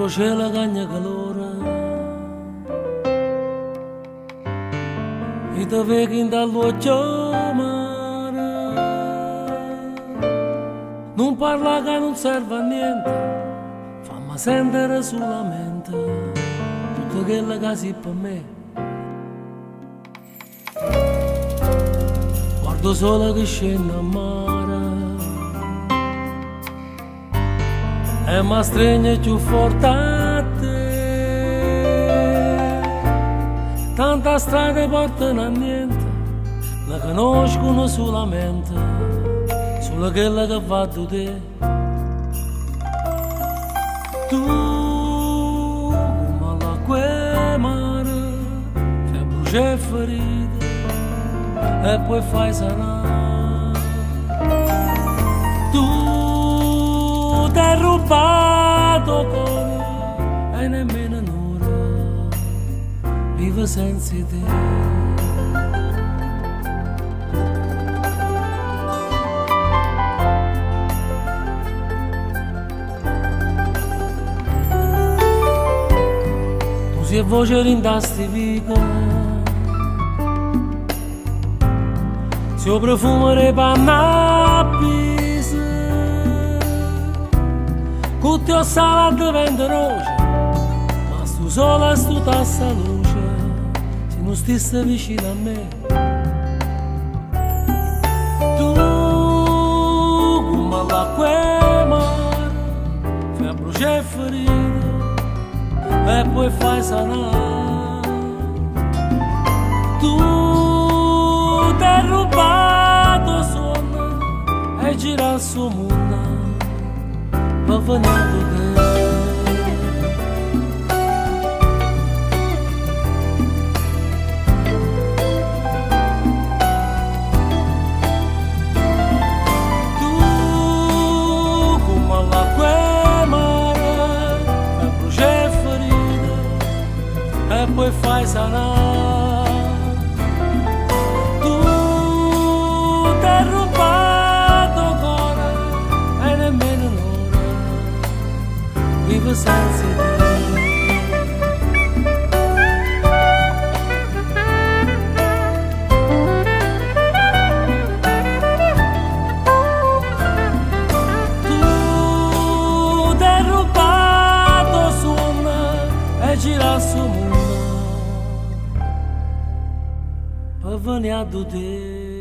Quando 'o cielo cagna calore Io te veco 'int'a ll'uocchie 'o mare Nun parlà ca nun serve a niente Famme sentere sulamente Tutto chello ca si pe' me Guardo 'o sole che scenne a mare E m'astregne cchiù forte a te Tanta strade portano a niente Ne conosco sulamente Solo chella che va addu te Tu comm' l'acqua 'e mare Fai brucià 'e ferite e poi fai sanà Tu t'hai rubato 'o core e nemmeno n'ora vivo senza 'e te. Tu si 'a voce dint' 'sti viche Si 'o profumo d' 'e panne appise Cu te 'o sale addeventa doce Ma stu sole stuta 'sta luce Si nun stisse vicino a me Tu comm' l'acqua 'e mare Fai brucià 'e ferite e poi fai sanà Tu t'hai rubato 'o suonno e girasse 'o munno pe' venì addu te. Tu comm' l'acqua 'e mare Fai brucià 'e ferite e poi fai sanà Tu t'hai rubato 'o core e nemmeno n'ora vivo senza 'e te. Tu t'hai rubato 'o suonno e girasse 'o munno pe' venì addu te.